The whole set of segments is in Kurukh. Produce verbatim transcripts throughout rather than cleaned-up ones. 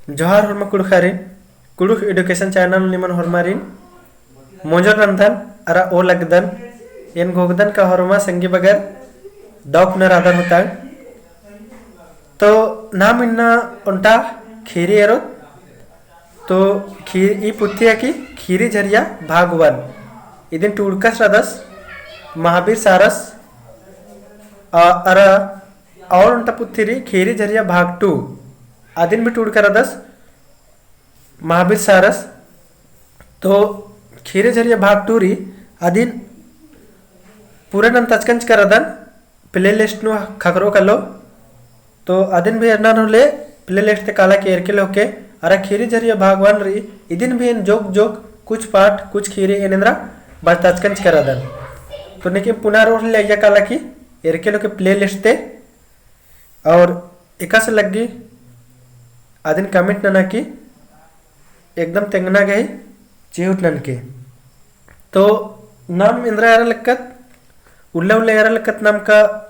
जोहार होरमा कुँड़ुख़ारिन, कुँड़ुख़ education channel निमन होरमारिन मोंजोर नन्दन अरा ओलगदन। एन घोखदन का होरमा संगी बगर दव पुना रअदन होतांग। तो नाम इन्ना ओन्टा खीरी एरोत। तो खी-, ई पुथी है कि खीरी झरिया भाग one। इदिन टूड़कस रअदस महावीर सारस, अ, अरा और ओन्टा पुथी रई खीरी झरिया भाग two। अदिन भी टूड़का रअदस महावीर सारस। तो खीरी झरिया भाग two रई, अदिन पूरा नन तचकंच करदन, playlist नू ख़क्खरो कालो। तो अदिन भी एरना होले playlist ते काला की एरके लोके, अरा खीरी झरिया भाग one रई, इदिन भी एन जोक जोक कुछ पाठ, कुछ खीरी एन एन्दरा बचतचकंच करदन। तो नेके पुना रओ होले अइया काला की एरके लोके playlist ते। और एकासे लग्गी अदिन comment नना की एकदम तेंगना गही चिहुट ननके। तो नाम एन्दरा एरा लक्कत, उल्ला उल्ला एरा लक्कत नाम का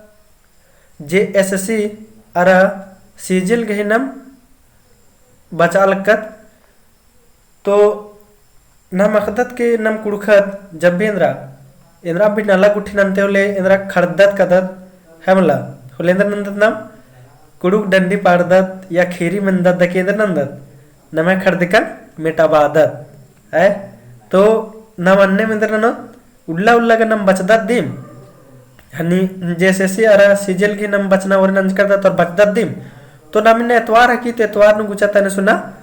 JSSC अरा CGL गही नाम बचा लक्कत। तो नाम अख़दत के नाम कुँड़ुख़त जब भी एन्दरा, एन्दरा भी नलख गुट्ठी नन्ते होले एन्दरा खड़दत कादत, है मला? होले एन्दरा नन्दत नाम कुँड़ुख़ डंडी पाड़दत या खीरी मेन्दत दके एन्दरा नन्दत, नम्है खड़दकन मेटाबादत, है? तो नाम अन्नेम एन्दरा ननोत, उल्ला उल्ला गा नाम बचदत दिम। हनी JSSC अरा CGL गही नाम बचना ओरे नंजकरदत और बचदत दिम। तो नाम इन्ना एतवार हकी, तो एतवार नू गुचा तने सुना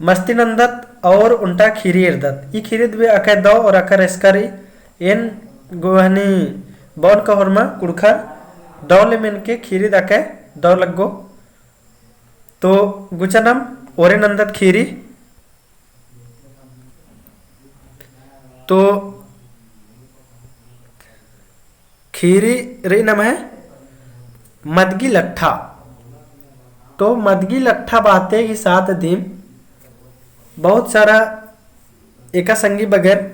मस्ती नन्दत और ओन्टा खीरी एरदत। ई खीरीद भी अकय दव और अकय रस्का रई। एन गो हनी बओन का होरमा कुँड़ुख़र दव ले मेनके खीरीद अकय दव लग्गो। तो गुचा नाम ओरे नन्दत खीरी। तो खीरी रई नम्है मदगी लट्ठा। तो मदगी लट्ठा बाते ही साथ दिम बहुत सारा एका संगी बगर,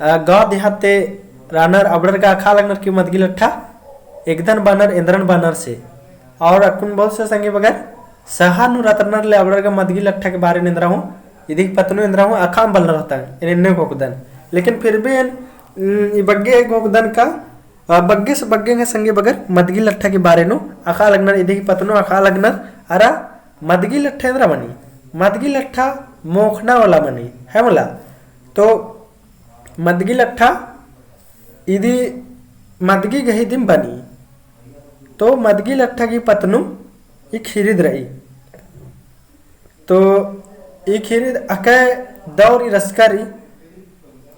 अ, गाँव देहात ते रअनर अबड़र गा अख़ा लगनर की मदगी लट्ठा एकदन बअनर, एन्दरन बअनर से। और अक्कुन बहुत से संगी बगर शहर नू रअनर ले अबड़र गा मदगी लट्ठा के बारे नू एन्दरा हूँ, इदी ही पत्त नू एन्दरा हूँ अख़ाम बलनर होता है, एन एन्ने घोखदन। लेकिन फिर भी एन, उम, ई बग्गे घोखदन का, अ, बग्गे से बग्गे गा संगी बगर मदगी लट्ठा के बारे नू अख़ा लगनर, इदी ही पत्त नू अख़ा लगनर, अरा मदगी लट्ठा एन्दरा मनी, मदगी लट्ठा मोख़ना वाला मनी, है मला? तो मदगी लट्ठा इदी मदगी गही दिम बनी। तो मदगी लट्ठा गही पत्त नू ई खीरीद रई। तो ई खीरीद अकय दव रई, रस्का रई।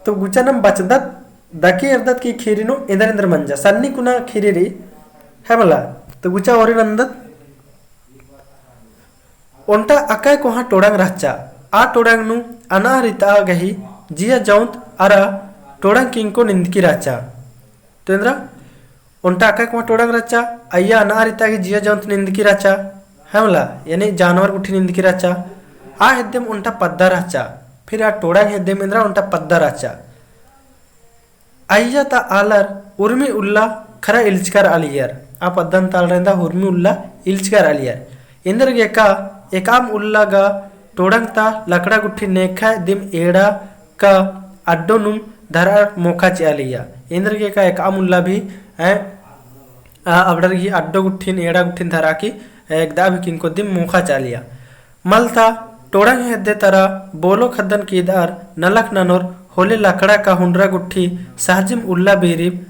तो गुचा नाम बचदत दके एरदत की खीरी नू एन्दर एन्दर मंजा, सन्नी कुना खीरी रई, है मला? तो गुचा ओरे नन्दत ओन्टा अकय कोहाँ टोड़ंग रहचा। आ टोड़ंग नू अनआ रितआ गही जिया जौंत अरा टोड़ंग किंको निंदकी रहचा। तो एन्दरा ओन्टा अकय कोहाँ टोड़ंग रहचा, अइया अनआ रितआ गही जिया जौंत निंदकी रहचा, है मला, यानी जानवर गुट्ठी निंदकी रहचा। आ हेद्देम ओन्टा पद्दा रहचा, फिर आ टोड़ंग हेद्देम एन्दरा ओन्टा पद्दा रहचा। अइया ता आलर उर्मी उल्ला खरा इल्चकर आलियर। आ पद्दन ता आलर एन्दा उर्मी उल्ला इल्चकर आलियर। एन्देरगेका एकअम उल्ला गा टोड़ंग ता लकड़ा गुट्ठी नेखा दिम एड़ा का अड्डो नुम धरअर मोखा चिआलिया। एन्देरगेका एकअम उल्ला भी, ऐ, आ, अबड़र गही अड्डो गुट्ठिन एड़ा गुट्ठिन धरआ की एकदा भी किनको दिम मोखा चिआलिया। मलता टोड़ंग हेद्दे तरा बोलो खद्दन कीदअर नलख ननोर होले लकड़ा का हुंडरा गुट्ठी सहजिम उल्ला बीरिम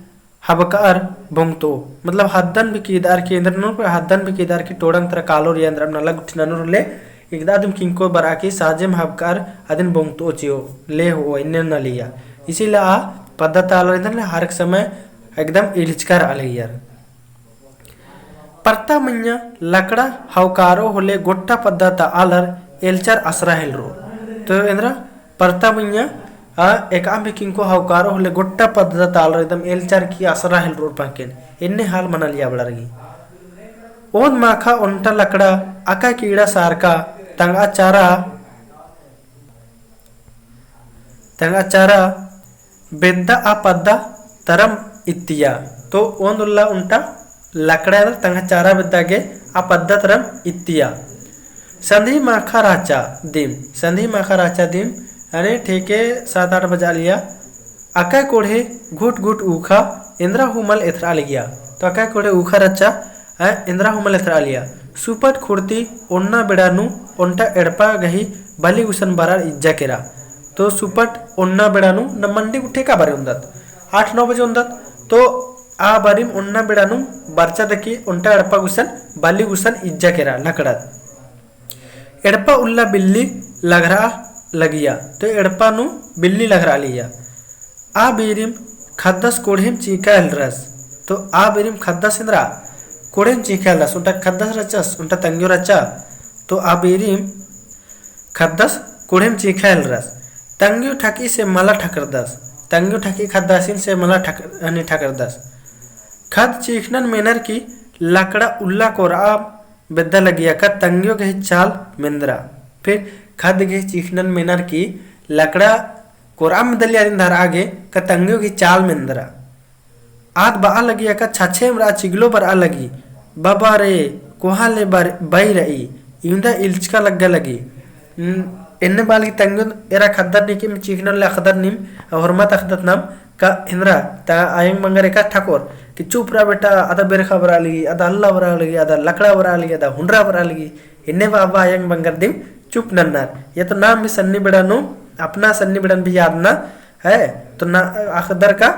हबकअर बोंगतो। मतलब हद्दन भी कीदअर की एन्देर ननोर, हद्दन भी कीदअर की टोड़ंग तरा कालोर या एन्देर नलख गुट्ठी ननोर होले एकदा दिम किंको बरआ की सहजिम हबकअर अदिन बोंगतो चिओ ले हो इन्ने नलिया। इसीलिए आ पद्दा ता आलर एन्देर हर एक समय एकदम इल्चकर आलियर। परता मइय्याँ लकड़ा हवकारो होले गोट्टा पद्दा ता आलर एल्चर असरा हेलरो। तो एन्देर परता मइय्याँ, आ, एकअम भी किंको हवकारो होले गोट्टा पद्दा ता आलर एकदम एल्चर की असरा हेलरो पाकेन। एन्ने हाल मनालिया अबड़र गही। ओन माखा ओन्टा लकड़ा अका कीड़ा सारका तंगआ चारा, तंगआ चारा बेद्दा आ पद्दा तरम इत्तिया। तो ओन्द उल्ला ओन्टा लकड़ा तंगआ चारा बेद्दा गे आ पद्दा तरम इत्तिया। संधी माखा रहचा दिम, संधी माखा रहचा दिम, अने ठेके सात आठ बजा लिया। अकय कोड़हे घुट घुट ऊखा, एन्दरा हूँ मल एथरा लगिया। तो अकय कोड़हे ऊखा रहचा, अ, एन्दरा हूँ मल एथरा लिया। सुपट खुड़ती ओन्ना बेड़ा नू ओन्टा एड़पा गही बली गुसन बरआ इज्जा केरा। तो सुपट ओन्ना बेड़ा नू नम मंडी गुट्ठे का बारी ओन्दत, आठ नौ बजे ओन्दत। तो आ बारिम ओन्ना बेड़ा नू बरचा दकी ओन्टा एड़पा गुसन बली गुसन इज्जा केरा लकड़त। एड़पा उल्ला बिल्ली लघरआ लगिया, तो एड़पा नू बिल्ली लघरआ लिया। आ बीरिम खद्दस कोड़हेम चींख़ा हेलरस, तो आ बीरिम खद्दस एन्दरा कोड़हेम चींख़ा हेलरस, ओन्टा खद्दस रहचस, ओन्टा तंग्यो रहचा, तो आ बीरिम खद्दस कोड़हेम चींख़ा हेलरस। तंग्यो ठकी से मला ठकरदस, तंग्यो ठकी खद्दासिन से मला ठक-, हनी ठकरदस। खद्द चींख़नन मेनर की लकड़ा उल्ला कोरआ बेद्दा लगिया का तंग्यो गही चाल मेन्दरा। फिर खद्द गही चींख़नन मेनर की लकड़ा कोरआ बेद्दा लगिया दिन धरआ गे का तंग्यो गही चाल मेन्दरा। आद बआ लगिया का छछेम रआ चिगलो बरआ लगी। बबा रे, कोहाँ ले बर-, बई रई, इवंदा इल्चका लग्गा लगी। हम्म, एन्ने बआ लगी तंग्यो एरा खद्दर नीकिम चींख़नन ले अख़दर नीम, होरमत अख़दत नाम का एन्दरा, ता अयंग बंगर एका ठकोर कि चुप रआ बेटा, अदा बेरखा बरआ लगी, अदा अल्ला बरआ लगी, अदा लकड़ा बरआ लगी, अदा हुंडरा बरआ लगी। एन्ने बआ बआ अयंग बंगर दिम चुप नन्नर। ये तो नाम भी सन्नी बेड़ा नू, अपना सन्नी बेड़न भी याद ना है, तो ना अख़दर का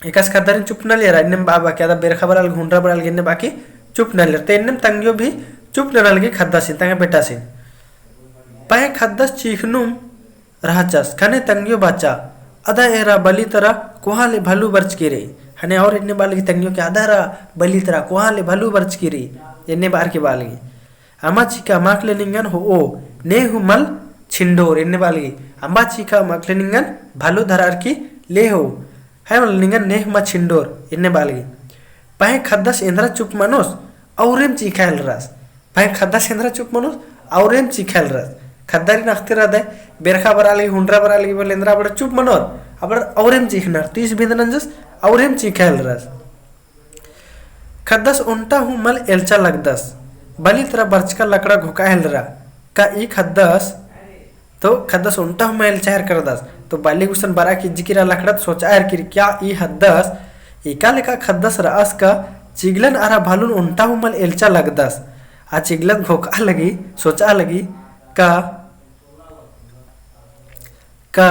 एकासे खद्दरिन चुप नना लेरा, एन्ने बआ बआ के अदा बेरखा बरआ लगी, हुंडरा बरआ लगी, एन्ने बआ के चुप नना लेरा। तो एन्नेम तंग्यो भी चुप नना लगी खद्दासिन, तंग्यो बेटासिन। पहें खद्दस चींख़नुम रहचस, ख़ने तंग्यो बाचा, अदा एरा बली तरा कोहाँ ले भलू बरचकी रई। ख़ने और एन्ने बआ लगी तंग्यो के अदा एरा बली तरा कोहाँ ले भलू बरचकी रई, एन्ने बअर के बआ लगी। अमा चिका अमाक ले निंगन होओ, ने हूँ मल छिंडोर, एन्ने बआ लगी। अमा चिका अमाक ले निंगन भलू धरअर की ले हो, है मल निंगन ने हूँ मल छिंडोर, एन्ने बआ लगी। पहें खद्दस एन्दरा चुप मनोस, औरेम चींख़ा हेलरस। पहें खद्दस एन्दरा चुप मनोस, औरेम चींख़ा हेलरस। खद्दारिन अख़ती रअदय, बेरखा बरआ लगी, हुंडरा बरआ लगी, बोले एन्दरा अबड़ा चुप मनोर, अबड़ा औरेम चींख़नर, तीस बिंद नंजस, औरेम चींख़ा हेलरस। खद्दस ओन्टा हूँ मल एल्चा लगदस। बली तरा बरचका लकड़ा घोखा हेलरा। का ई खद्दस, तो खद्दस ओन्टा हूँ मल एल्चा हेरकरदस। तो बली गुसन बरआ की इज्जकी रआ लकड़ा, तो सोचआ हेरकी रई का ई खद्दस, एका लेखा खद्दस रअस का चिगलन अरा भलुन ओन्टा हूँ मल एल्चा लगदस। आ चिगलन घोखा लगी, सोचआ लगी का का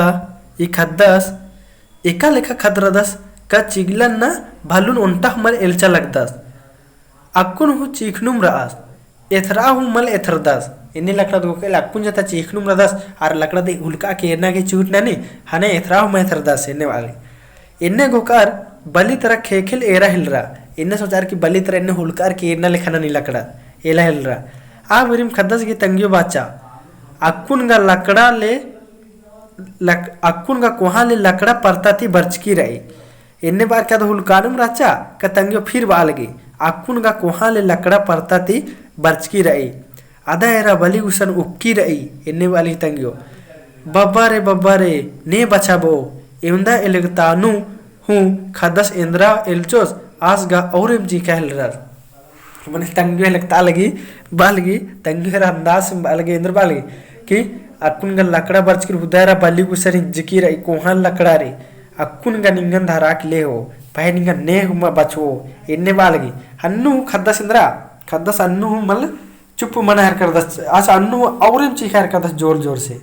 ई खद्दस एका लेखा खद्द रअदस का चिगलन ना भलुन ओन्टा हूँ मल एल्चा लगदस। अक्कुन हूँ चींख़नुम रअस, एथरआ हूँ मल एथरदस। एन्ने लकड़ा दे घोखा हेलरा, अक्कुन जता चींख़नुम रअदस, आर लकड़ा दे हुलका के एरना के चूट ननी, ख़ने एथरआ हूँ मल एथरदस, एन्ने बआ लगी। एन्ने घोखअर बली तरा ख़ेख़ेल एरा हेलरा, एन्ने सोचअर की बली तरा एन्ने हुलकअर के एरना लेखा ननी लकड़ा, एला हेलरा। आ बीरिम खद्दस गही तंग्यो बाचा, अक्कुन गा लकड़ा ले लक-, अक्कुन गा कोहाँ ले लकड़ा परता ती बरचकी रई। एन्ने बअर के अदा हुलकानुम रहचा का तंग्यो फिर बआ लगी, अक्कुन गा कोहाँ ले लकड़ा परता ती बरचकी रई। अदा एरा बली गुसन उक्की रई, एन्ने बआ लगी तंग्यो। बब्बा रे, बब्बा रे, ने बछाबओ, एवंदा एलगतानु हूँ खद्दस एन्दरा एल्चोस, आस गा औरेम चींख़ा हेलरर। मने तंग्यो एलगता लगी, बआ लगी, तंग्यो एरा अंदाज से बआ लगी, एन्दर बआ लगी, कि अक्कुन गा लकड़ा बरचकी रई, हुदा एरा बली गुसन इज्जकी रई, कोहाँ लकड़ा रई, अक्कुन गा निंगन धरआ के ले हो, पहें निंगन ने हूँ मल बछाबओ, एन्ने बआ लगी। अन्नु खद्दस एन्दरा, खद्दस अन्नु हूँ मल चुप मना हेरकरदस, आस अन्नु औरेम चींख़ा हेरकरदस जोर जोर से।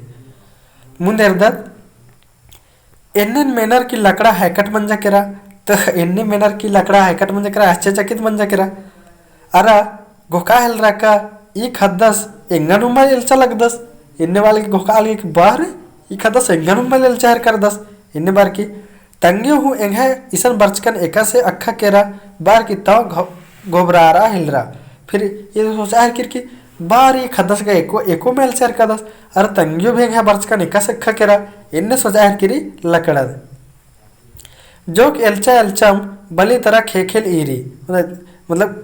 मुन्द एरदत, एन्नेन मेनर की लकड़ा हैकट मंजा केरा, तो एन्ने मेनर की लकड़ा हैकट मंजा केरा, आश्चर्यचकित मंजा केरा। अरा घोखा हेलरा का ई खद्दस एंगन हूँ मल एल्चा लगदस। एन्ने बआ लगी घोखा लगी कि बा रे, ई खद्दस एंगन हूँ मल एल्चा हेरकरदस। एन्ने बअर की तंग्यो हूँ एंग्है इसन बरचकन एकासे अख़ा केरा, बअर की तौ घ-, घोबरारआ हेलरा। फिर ये सोचआ हेरकी रई कि बा रे, ई खद्दस गा एको, एको मल एल्चा हेरकदस, अरा तंग्यो भी एंग्है बरचकन एकासे अख़ा केरा, एन्ने सोचआ हेरकी रई लकड़न। जोक एल्चा एल्चम बली तरा ख़ेख़ेल ईरी, मतलब, मतलब,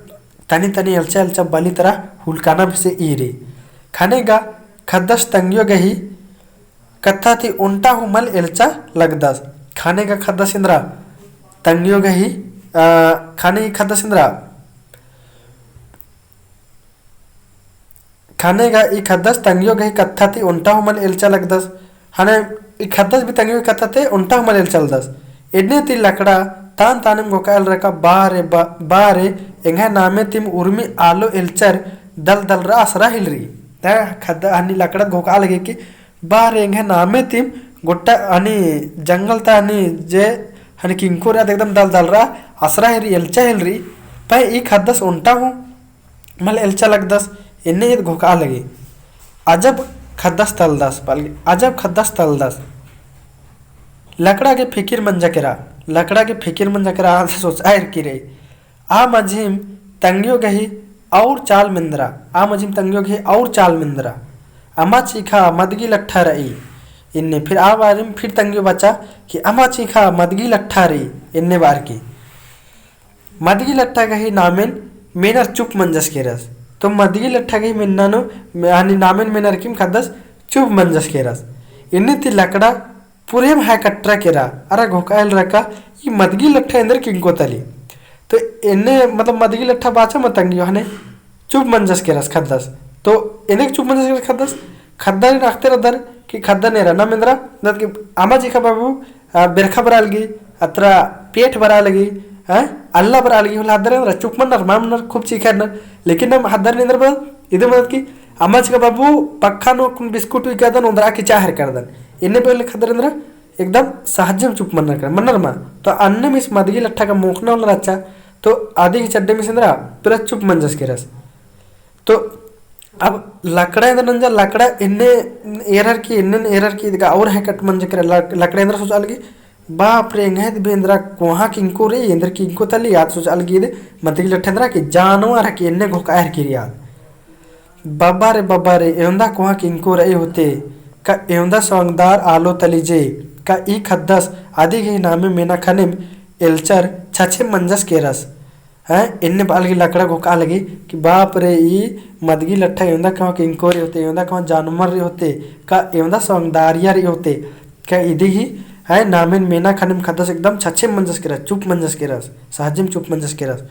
तनी तनी एल्चा एल्चम बली तरा हुलकाना बेसे ईरी। ख़ने गा खद्दस तंग्यो गही कत्था ती ओन्टा हूँ मल एल्चा लगदस। ख़ने गा खद्दस एन्दरा तंग्यो गही, अ, ख़ने ई खद्दस एन्दरा, ख़ने गा ई ख़द्दस तंग्यो गही कत्था ती ओन्टा हूँ मल एल्चा लगदस। ख़ने ई ख़द्दस भी तंग्यो गही कत्था ती ओन्टा हूँ मल एल्चा लगदस। एन्ने ती लकड़ा तान तानिम घोखालरका, बा रे, बा, बा रे, एंग्है नामे तिम उर्मी आलो एल्चर दलदलरआ असरा हेलरी। त ख़द्द-, ख़ने लकड़ा घोखा लगी कि बा रे, एंग्है नामे तिम गोट्टा ख़ने जंगल ता ख़ने जे ख़ने किंको रअद एकदम दलदलरआ असरा हेलरी, एल्चा हेलरी। पहें ई ख़द्दस ओन्टा हूँ मल एल्चा लगदस, एन्ने ईद घोखा लगी। अजब ख़द्दस तलदस, बल्कि अजब ख़द्दस तलदस। लकड़ा गे फिकिर मंजा केरा, लकड़ा गे फिकिर मंजा केरा, आद सोचआ एरकी रई। आ मझिम तंग्यो गही और चाल मेन्दरा, आ मझिम तंग्यो गही और चाल मेन्दरा। अमा चीखा मदगी लट्ठा रई। एन्ने फिर आ बारिम फिर तंग्यो बचा कि अमा चीखा मदगी लट्ठा रई, एन्ने बअर की। मदगी लट्ठा गही नामेन मेनर चुप मंजस केरस। तो मदगी लट्ठा गही मेन्ना नू, ख़ने नामेन मेनर किम ख़द्दस चुप मंजस केरस। एन्ने ती लकड़ा पूरेम हाय कटरा केरा, अरा घोखा हेलरका, ई मदगी लट्ठा एन्देर किंको तली। तो एन्ने, मतलब, मदगी लट्ठा बाचा मल तंग्यो, ख़ने चुप मंजस केरस ख़द्दस। तो एन्ने चुप मंजस केरस ख़द्दस, ख़द्दरिन अख़तेर अदर कि ख़द्दन एरा ना मेन्दरा, नत कि अमा चीखा बाबू, आ, बेरखा बरआ लगी, अत्रा पेट बरआ लगी, हाँ, अल्ला बरआ लगी, होले ख़द्दर एन्दरा चुप मन्नर, मल मन्नर, खूब चीखरनर। लेकिन नम ख़द्दर एन्दर बल, इदे मतलब कि अमा चीखा बाबू पक्खा नू कुन बिस्कुट उइकादन, ओन्दरआ की चाहर करदन। एन्ने बल ख़द्दर एन्दरा एकदम सहजिम चुप मन्नर कर, मन्नर मा। तो अन्नेम ईस मदगी लट्ठा का मोख़ना होले रहचा, तो अदी गही चड्डे में एन्दरा पूरा चुप मंजस केरस। तो अब लकड़ा एन्दर नंजा, लकड़ा एन्ने एरर की, एन्ने एरर की, इदगा और हाय कट मंजा केरा, लक-, लकड़ा एन्दरा सोचआ लगी, बाप रे, एंग्है ती भी एन्दरा कोहाँ किंको रई, एन्देर किंको तली, आद सोचआ लगी इदे मदगी लट्ठा एन्दरा कि जानवर हकी, एन्ने घोखआ एरकी रई आद। बबा रे, बबा रे, एवंदा कोहाँ किंको रई होते, का एवंदा सोंगदार आलो तली जे, का ई ख़द्दस अदी गही नामे मेना ख़नेम एल्चर छछे मंजस केरस। हैं, एन्ने बआ लगी लकड़ा घोखआ लगी कि बाप रे, ई मदगी लट्ठा एवंदा कोहाँ किंको रई होते, एवंदा कोहाँ जानवर रई होते, का एवंदा सोंगदारिया रई होते, का इदी गही, हैं, नामेन मेना ख़नेम ख़द्दस एकदम छछे मंजस केरस, चुप मंजस केरस, सहजिम चुप मंजस केरस।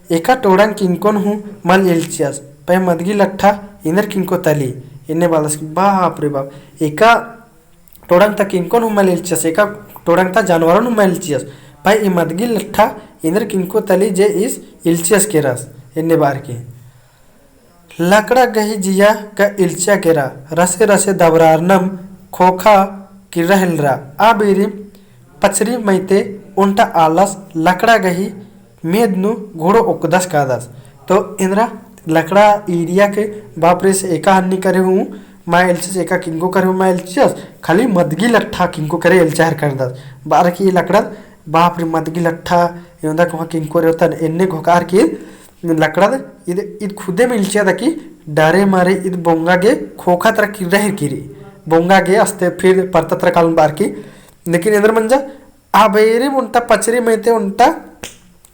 एका टोड़ंग किंकोन हूँ मल एल्चियस, पहें मदगी लट्ठा एन्देर किंको तली, एन्ने बअदस कि बाप रे बाप, एका टोड़ंग ता किंकोन हूँ मल एल्चियस, एका टोड़ंग ता जानवरन हूँ मल एल्चियस, पहें ई मदगी लट्ठा एन्देर किंको तली जे ईस एल्चियस केरस, एन्ने बअर की। लकड़ा गही जिया गा एल्चिया केरा, रसे रसे दबरारनम खोखा किर्रा हेलरा। आ बेरिम पचरी मइते ओन्टा आलस लकड़ा गही मेद नू घोड़ो ओक्कदस कादस। तो एन्दरा लकड़ा ईरिया के बाप रे से एका हन्नी करे हूँ मल एल्चियस, एका किंको करे हूँ मल एल्चियस, खाली मदगी लट्ठा किंको करे एल्चा हेलरकदस। बअर की लकड़ा बाप रे मदगी लट्ठा, एवंदा कोहाँ किंको रई होते, एन्ने घोखा एरकी लकड़ा ईद, ईद खुदेम एल्चिया ता कि डरे मारे ईद बोंगा गे खोखा तरा किर्रा हेलरकी रई। बोंगा गे अस्ते फिर परता तरा कालोन बअर की। लेकिन एन्दर मंजा, आ बेरिम ओन्टा पचरी मइते ओन्टा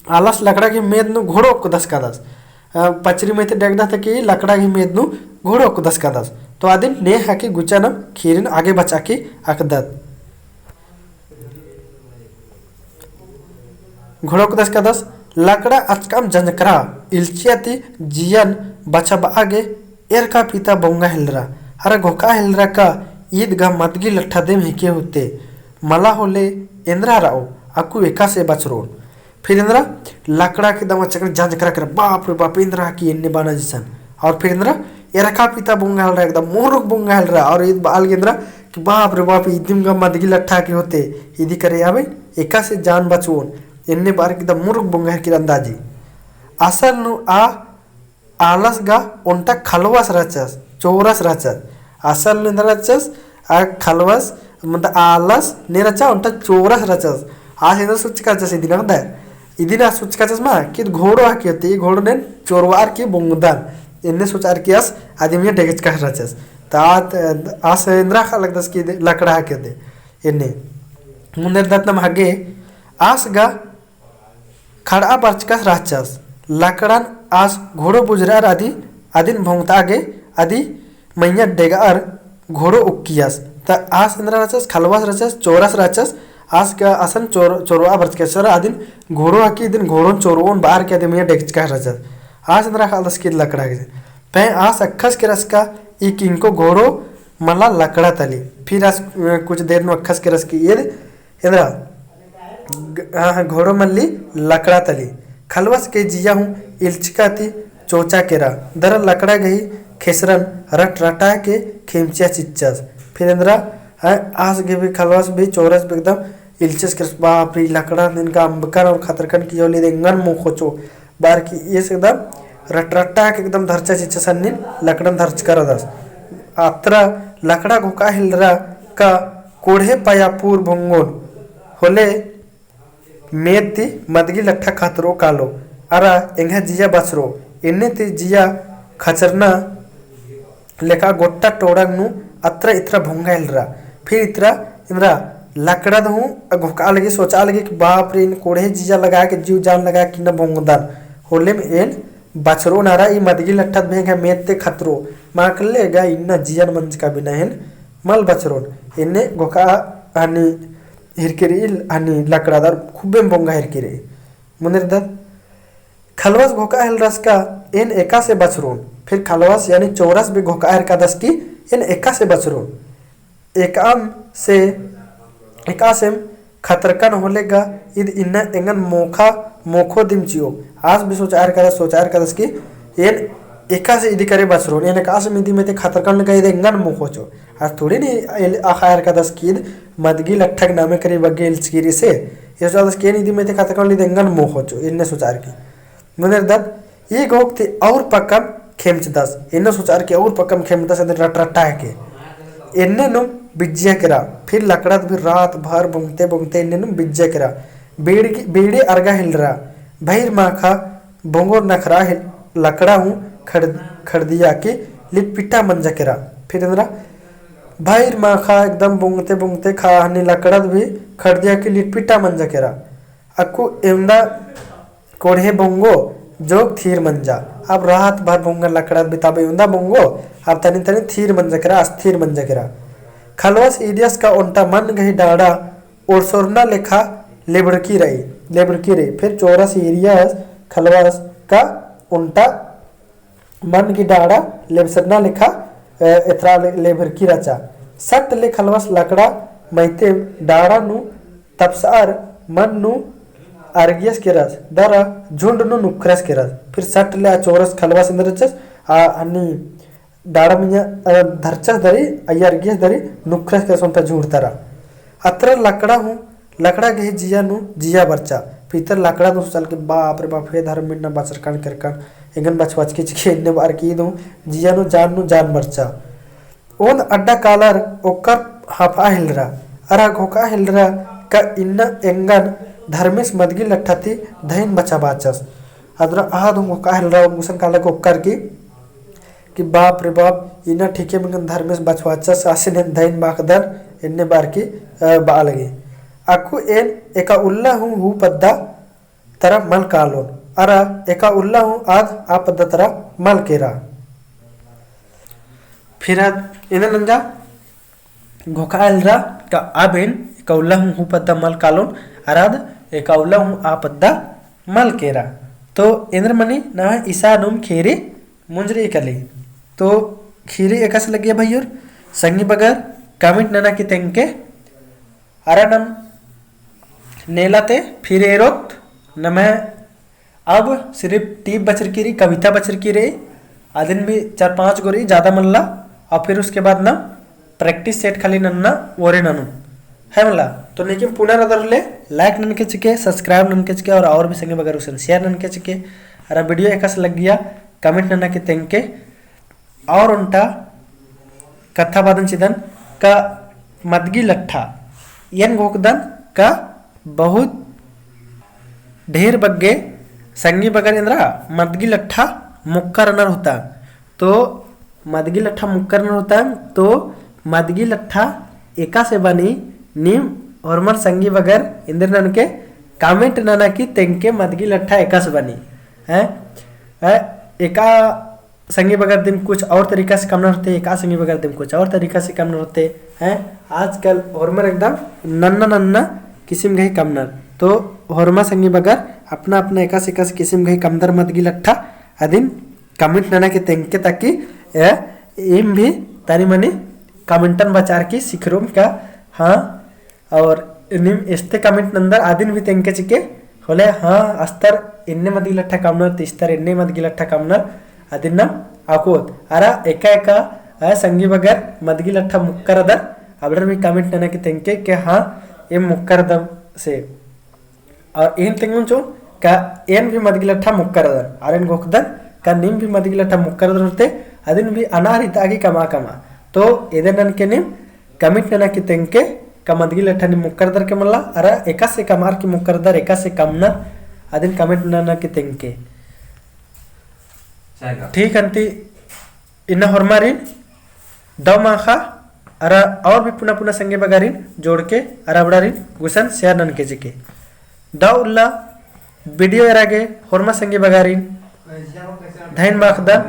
आलस लकड़ा गही मेद नू घोड़ो ओक्कदस कादस। अ, पचरी मइते डेगदस ता कि लकड़ा गही मेद नू घोड़ो ओक्कदस कादस। तो अदिन ने हकी गुचा नम ख़ीरिन आगे बचा की अख़दत। घोड़ो ओक्कदस कादस, लकड़ा अचकम जंजकरा, एल्चिया ती जियन बछाबआ गे एरका पीता बोंगा हेलरा, अरा घोखा हेलरा का ईद गा मदगी लट्ठा देम हेके होते, मला होले एन्दरा रओ, अक्कु एकासे बछरोन। फिर एन्दरा लकड़ा के दमा चकर जंजकरा केरा, बाप रे बाप, एन्दरा की एन्ने बअना जैसन। और फिर एन्दरा एरका पीता बोंगा हेलरा, एकदम मुरुख बोंगा हेलरा, और ईद बआ लगी एन्दरा कि बाप रे बाप, इदिम गा मदगी लट्ठा हेके होते, इदी करे आबे एकासे जान बचोन, एन्ने बअर की एकदम मुरुख बोंगा हेलरकी अंदाजी। असल नू आ आलस गा ओन्टा खलवस रहचस, चोरस रहचस। असल नू एन्दरा रहचस, आ खलवस, मतलब आलस ने रहचा, ओन्टा चोरस रहचस। आस एन्दरा सोचकाचस इदिन अख़दर। इदिन आस सोचकाचस मा, कि घोड़ो हेके होते, ई घोड़ो नेन चोरवार की बोंगदन। एन्ने सोचअर की आस अदिम डेगचका रहचस। तात आस एन्दरा ख़ा लगदस कि लकड़ा हेके होते। एन्ने मुन्देर दत नम हगे आस गा खड़आ बरचकस रहचस। लकड़न आस घोड़ो बुझुरअर अदी, अदिन भोंगतआ गे अदी मइय्याँ डेगअर घोड़ो उक्कियस। त आस एन्दरा रहचस, खलवस रहचस, चोरस रहचस, आस गा असन चोर-, चोरआ बरचकस अदिन घोड़ो हेके, इदिन घोड़ोन चोरओन बअर की अदी मइय्याँ डेगचकस रहचस। आस एन्दरा ख़ा लगदस कि लकड़ा गे पहें आस अख़स केरस का ई किंको घोड़ो मला लकड़ा तली। फिर आस, अ, कुछ देर नू अख़स केरस की ईद एन्दरा ग-, हाँ, हाँ, घोड़ो मल्ली लकड़ा तली। खलवस गही जिया हूँ इल्चका ती चोचा केरा। दरा लकड़ा गही खेसरन रटरटा के खेमचिया चिच्चस। फिर एन्दरा, हाँ, आस गही भी खलवस भी चोरस भी एकदम इल्चस केरस, बाप रे, लकड़ा इनका अम्बकन और खतरकन की होले एंगन मोख़ोचो। बार की ईस एकदम रटरटा के एकदम धरचा चिच्चस अन्निन लकड़न धरचका रअदस। अत्रा लकड़ा घोखा हेलरा का कोड़हे पयापुर भोंगोन होले मेद ती मदगी लट्ठा खतरो कालो, अरा एंग्है जिया बछरो, एन्ने ती जिया खचरना लेखा गोट्टा टोड़ंग नू अत्रा इत्रा भोंगा हेलरा। फिर इत्रा एन्दरा लकड़ा दहूँ घोखा लगी, सोचा लगी कि बाप रे, एन कोड़हे जिया लगा के, जीव जान लगा के इन्ना भोंगदन। होले में एन बछरोन अरा ई मदगी लट्ठा ती एंग्है मेद ती खतरो, माकले गा इन्ना जियन मंजका बिना एन मल बछरोन। एन्ने घोखा हनी हिरकी रई, हनी लकड़ा दर खुब्बेम भोंगा हिरकी रई। मुन्देरदत खलवस घोखा हेलरस का एन एकासे बछरोन। फिर खलवस यानी चोरस भी घोखा हेलरकदस की एन एकासे बछरोन। एकाम से, एकासेम खतरकन होले गा ईद इन्ना एंगन मोख़ा, मोख़ो दिम चिओ। आस भी सोचा हेलरकदस, सोचा हेलरकदस की एन एकासे इदी करे बछरोन, एन एकासेम इदी मेते खतरकन लगा ईद एंगन मोख़ोचो। आस थोड़ी नी एल-, अख़ा हेलरकदस की ईद मदगी लट्ठा के नामे करी बग्गे इल्चकी रई से। ये सोचदस की एन इदी मेते खतरकन लगा ईद एंगन मोख़ोचो, एन्ने सोचा हेलरकी। मुन्देरदत ई घोख ती और पक्कम खेमचदस, एन्ने सोचा हेलरकी और पक्कम खेमचदस, एन्ने रटरटा के। एन्ने नुम बिज्जिया केरा, फिर लकड़ा ती भी रात भर भोंगते भोंगते एन्ने नुम बिज्जिया केरा। बीड़ी, बीड़ी अरगा हेलरा, भइर माखा बोंगोर नखरा हेल-, लकड़ा हूँ खड़-, खड़दिया की लिटपिट्टा मंजा केरा। फिर एन्दरा भइर माखा एकदम बोंगते बोंगते खा हनी लकड़ा ती भी खड़दिया की लिटपिट्टा मंजा केरा। अक्कु एवंदा कोड़हे बोंगो जोग थीर मंजा। अब रात भर बोंगा लकड़ा ती भी तब एवंदा बोंगो, अब तनी तनी थीर मंजा केरा, अस्थिर मंजा केरा। खलवस ईदियस का ओन्टा मन गही डाड़ा ओरसोरना लेखा लेबड़की रई, लेबड़की रई। फिर चोरस ईरियस खलवस का ओन्टा मन गही डाड़ा लेबसरना लेखा, अ, एथरा ले-, लेबड़की रहचा। सट ले खलवस लकड़ा मइते डाड़ा नू तपसअर मन नू अरगियस केरस, दरा झुंड नू नुखरस केरस। फिर सट ले आ चोरस खलवस एन्देर रहचस, आ हनी डाड़ा मइय्याँ, अ, धरचस दरी, अइय्या अरगियस दरी, नुखरस केरस ओन्टा झुंड तरा। अत्रा लकड़ा हूँ, लकड़ा गही जिया नू जिया बरचा। फिर इत्तर लकड़ा नू सोचा लगी, बाप रे बाप, हे धर्मेस इन्ना बछरकन केरकन, एंगन बछवाचकी चिके, एन्ने बअर की ईद हूँ जिया नू जान नू जान बरचा। ओन अड्डा कालर ओक्कर हाफा हेलरा, अरा घोखा हेलरा का इन्ना एंगन धर्मेस मदगी लट्ठा ती धइन बछाबाचस। अदरा आद हूँ घोखा हेलरा ओन गुसन काला ओक्कर की कि बाप रे बाप, इन्ना ठीके एंगन धर्मेस बछवाचस, आसिन एन धइन बाखदन, एन्ने बअर की, अ, बआ लगी। अक्कु एन एका उल्ला हूँ हूँ पद्दा तरा मल कालोन, अरा एका उल्ला हूँ आद आ पद्दा तरा मल केरा। फिर आद एन्ने नंजा घोखा हेलरा का अब एन एका उल्ला हूँ हूँ पद्दा मल कालोन, अरा आद एका उल्ला हूँ आ पद्दा मल केरा। तो एन्देर मनी ना इसा नुम ख़ीरी मुंजरी कली। तो ख़ीरी एकासे लग्गिया भइयोर, संगी बगर comment नना की तेंगके। अरा नम नेला ते फिर एरोत नम्है अब सिर्फ टीप बचरकी रई, कविता बचरकी रई, अदिन भी चार पाँच गो रई, ज्यादा मल्ला। और फिर उसके बाद नम practice set खाली नन्ना ओरे ननु है मला। तो नीकिम पुना रअदर होले like ननके चिके, subscribe ननके चिके और, और भी संगे बगर गुसन share ननके चिके। अरा video एकासे लग्गिया comment नना की तेंगके। और ओन्टा कत्था बअदन चिदन का मदगी लट्ठा एन घोखदन का बहुत ढेर बग्गे संगी बगर एन्दरा मदगी लट्ठा मुक्का रअनर होता। तो मदगी लट्ठा मुक्का रअनर होता, तो मदगी लट्ठा एकासे बनी नीम होरमर संगी बगर एन्देर ननके comment नना की तेंगके मदगी लट्ठा एकासे बनी। हैं? हैं? एका संगी बगर दिम कुछ और तरीका से कमनर होते, एका संगी बगर दिम कुछ और तरीका से कमनर होते हैं। आजकल होरमर एकदम नन्ना नन्ना किसिम गही कमनर। तो होरमा संगी बगर अपना अपना एकासे एकासे किसिम गही कमदर मदगी लट्ठा अदिन comment नना की तेंगके ताकि, ए, एम भी तनी मनी commentन बचार की सिखरोम का, हाँ, और नीम एस्ते comment नंदर अदिन भी तेंगके चिके, होले, हाँ, अस्तर एन्ने मदगी लट्ठा कमनर, तिस्तर एन्ने मदगी लट्ठा कमनर, अदिन नाम अकोत। अरा एका एका, आ, संगी बगर मदगी लट्ठा मुक्कर अदर, अबड़र भी comment नना की तेंगके के, हाँ, एम मुक्कर दम से। और एन तेंगुन चो का एन भी मदगी लट्ठा मुक्कर अदन, अरा एन गोखदन का नीम भी मदगी लट्ठा मुक्कर अदर होते, अदिन भी अनार इता की कमा कमा। तो एदे ननके नीम comment नना की तेंगके का मदगी लट्ठा नीम मुक्कर अदर के मला, अरा एकासे कमार की मुक्कर अदर, एकासे कमनर, अदिन comment नना की तेंगके। ठीक अन्ती इन्ना होरमारिन दव माखा अरा और भी पुना पुना संगी बगारिन जोड़के अरा अबड़ारिन गुसन share ननके चिके। दव उल्ला video एरा गे होरमा संगी बगारिन धैन माखदन।